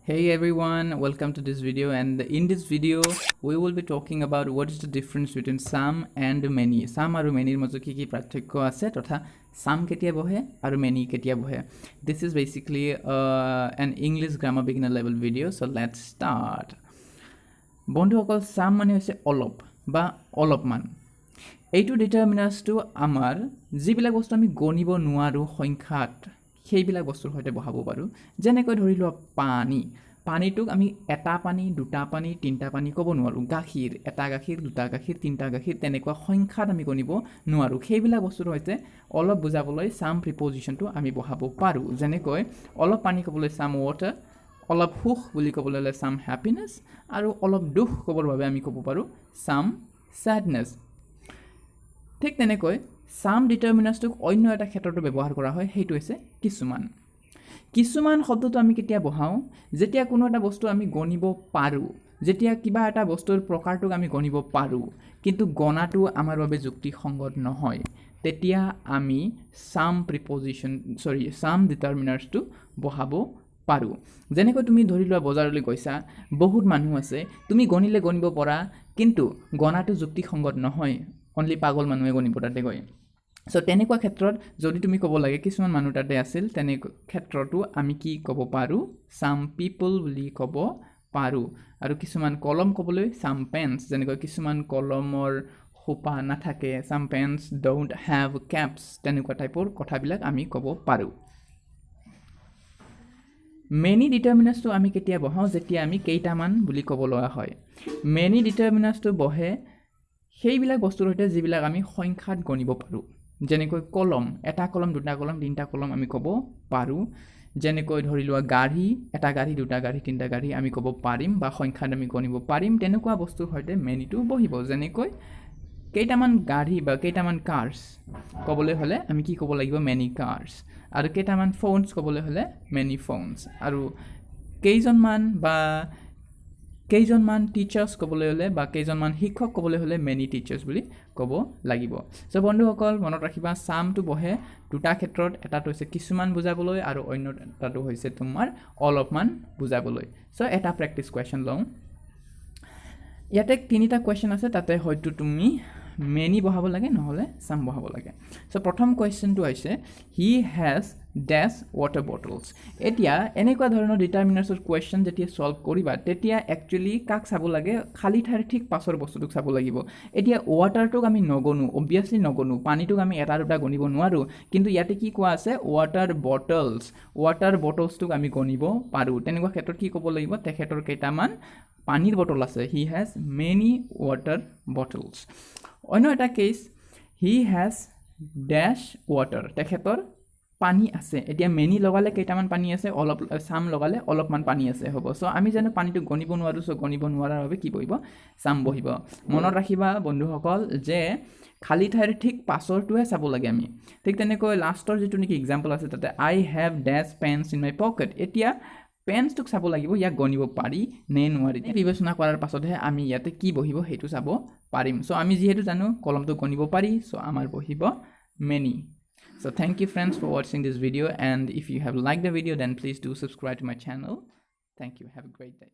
Hey everyone, welcome to this video, and in this video we will be talking about what is the difference between some and many. Some আৰু many ৰ মাজত কি কি পাৰ্থক্য আছে তথা some কেতিয়া বহে আৰু many কেতিয়া বহে। This is basically an English grammar beginner level video, so let's start. বন্ধুসকল, some মানে হৈছে অলপ বা অলপমান। এইটো ডিটাৰমিনাৰ্ছটো আমাৰ যিবিলাক বস্তু আমি গণিব নোৱাৰোঁ সংখ্যাত, সেইবিলাক বস্তুৰ সৈতে বহাব পাৰোঁ। যেনেকৈ ধৰি লোৱা পানী, পানীটোক আমি এটা পানী, দুটা পানী, তিনিটা পানী ক'ব নোৱাৰোঁ। গাখীৰ, এটা গাখীৰ, দুটা গাখীৰ, তিনিটা গাখীৰ, তেনেকুৱা সংখ্যাত আমি গণিব নোৱাৰোঁ। সেইবিলাক বস্তুৰ সৈতে অলপ বুজাবলৈ চাম প্ৰিপজিশ্যনটো আমি বহাব পাৰোঁ। যেনেকৈ অলপ পানী ক'বলৈ চাম ৱাটাৰ, অলপ সুখ বুলি ক'বলৈ হ'লে চাম হেপিনেছ, আৰু অলপ দুখ ক'বৰ বাবে আমি ক'ব পাৰোঁ চাম ছেডনেছ। ঠিক তেনেকৈ চাম ডিটাৰমিনাৰ্ছটোক অন্য এটা ক্ষেত্ৰতো ব্যৱহাৰ কৰা হয়, সেইটো হৈছে কিছুমান। কিছুমান শব্দটো আমি কেতিয়া বহাওঁ? যেতিয়া কোনো এটা বস্তু আমি গণিব পাৰোঁ, যেতিয়া কিবা এটা বস্তুৰ প্ৰকাৰটোক আমি গণিব পাৰোঁ, কিন্তু গণাটো আমাৰ বাবে যুক্তিসংগত নহয়, তেতিয়া আমি চাম প্ৰিপজিশ্যন চৰি চাম ডিটাৰমিনাৰ্ছটো বহাব পাৰোঁ। যেনেকৈ তুমি ধৰি লোৱা বজাৰলৈ গৈছা, বহুত মানুহ আছে, তুমি গণিলে গণিব পৰা, কিন্তু গণাটো যুক্তিসংগত নহয়, অনলি পাগল মানুহে গণিব তাতে গৈ। চ' তেনেকুৱা ক্ষেত্ৰত যদি তুমি ক'ব লাগে কিছুমান মানুহ তাতে আছিল, তেনে ক্ষেত্ৰতো আমি কি ক'ব পাৰোঁ? চাম পিপল বুলি ক'ব পাৰোঁ। আৰু কিছুমান কলম ক'বলৈ চাম পেন্স, যেনেকৈ কিছুমান কলমৰ সোপা নাথাকে, some pens don't have caps, তেনেকুৱা টাইপৰ কথাবিলাক আমি ক'ব পাৰোঁ। মেনি ডিটাৰমিনাৰ্ছটো আমি কেতিয়া বহাওঁ? যেতিয়া আমি কেইটামান বুলি ক'ব লগা হয়। মেনি ডিটাৰমিনাৰ্ছটো বহে সেইবিলাক বস্তুৰ সৈতে যিবিলাক আমি সংখ্যাত গণিব পাৰোঁ। যেনেকৈ কলম, এটা কলম, দুটা কলম, তিনিটা কলম আমি ক'ব পাৰোঁ। যেনেকৈ ধৰি লোৱা গাড়ী, এটা গাড়ী, দুটা গাড়ী, তিনিটা গাড়ী আমি ক'ব পাৰিম বা সংখ্যাত আমি গণিব পাৰিম। তেনেকুৱা বস্তুৰ সৈতে মেনিটো বহিব। যেনেকৈ কেইটামান গাড়ী বা কেইটামান কাৰ্ছ ক'বলৈ হ'লে আমি কি ক'ব লাগিব? Many curse. আৰু কেইটামান ফোনছ ক'বলৈ হ'লে মেনি ফোনছ। আৰু কেইজনমান বা কেইজনমান টিচাৰ্ছ ক'বলৈ হ'লে বা কেইজনমান শিক্ষক ক'বলৈ হ'লে মেনি টিচাৰ্ছ বুলি ক'ব লাগিব। চ' বন্ধুসকল, মনত ৰাখিবা, চামটো বহে দুটা ক্ষেত্ৰত, এটাটো হৈছে কিছুমান বুজাবলৈ আৰু অন্য এটাটো হৈছে তোমাৰ অলপমান বুজাবলৈ। চ' এটা প্ৰেক্টিছ কুৱেশ্যন লওঁ। ইয়াতে তিনিটা কুৱেশ্যন আছে, তাতে হয়তো তুমি মেনি বহাব লাগে, নহ'লে চাম বহাব লাগে। চ' প্ৰথম কুৱেশ্যনটো হৈছে he has dash water bottles. এতিয়া এনেকুৱা ধৰণৰ ডিটাৰমিনাৰ্ছৰ কুৱেশ্যন যেতিয়া ছল্ভ কৰিবা, তেতিয়া একচুৱেলি কাক চাব লাগে? খালী ঠাইৰ ঠিক পাছৰ বস্তুটোক চাব লাগিব। এতিয়া ৱাটাৰটোক আমি নগণো, অবভিয়াছলি নগণো, পানীটোক আমি এটা দুটা গণিব নোৱাৰোঁ, কিন্তু ইয়াতে কি কোৱা আছে? ৱাটাৰ বটলছ, ৱাটাৰ বটলছটোক আমি গণিব পাৰোঁ। তেনেকুৱা ক্ষেত্ৰত কি ক'ব লাগিব? তেখেতৰ কেইটামান পানীৰ বটল আছে, he has many water bottles. অন্য এটা case, he has dash water, তেখেতৰ পানী আছে। এতিয়া মেনি লগালে কেইটামান পানী আছে, অলপ, চাম লগালে অলপমান পানী আছে হ'ব। চ' আমি জানো পানীটো গণিব নোৱাৰোঁ, চ' গণিব নোৱাৰাৰ বাবে কি বহিব? চাম বহিব। মনত ৰাখিবা বন্ধুসকল যে খালী ঠাইৰ ঠিক পাছৰটোহে চাব লাগে আমি। ঠিক তেনেকৈ লাষ্টৰ যিটো নেকি এক্সাম্পল আছে, তাতে I have dash pens in my pocket. এতিয়া পেন্সটোক চাব লাগিব, ইয়াক গণিব পাৰি নে নোৱাৰি, বিবেচনা কৰাৰ পাছতহে আমি ইয়াতে কি বহিব সেইটো চাব পাৰিম। চ' আমি যিহেতু জানো কলমটো গণিব পাৰি, চ' আমাৰ বহিব many. So thank you friends for watching this video, and if you have liked the video then please do subscribe to my channel. Thank you, have a great day.